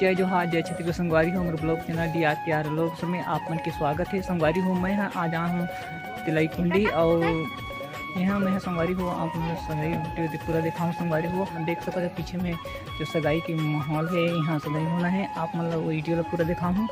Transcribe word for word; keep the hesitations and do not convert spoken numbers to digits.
जय जोहार, जय छत्तीसगढ़ संगवारी हो, हमर vlog channel D R K R vlogs में आप मन के स्वागत हे। संगवारी हो, मैं ह आज आए हूँ तिलई कुंडी अउ यहाँ मैं ह संगवारी हो आप मन संगवारी video पूरा दिखाऊँ। संगवारी हो, आप मन देख सकत हो पीछे में जो सगाई के माहौल हे, यहाँ सगाई होना हे, आप मन ला वो video ला पूरा दिखाऊँ।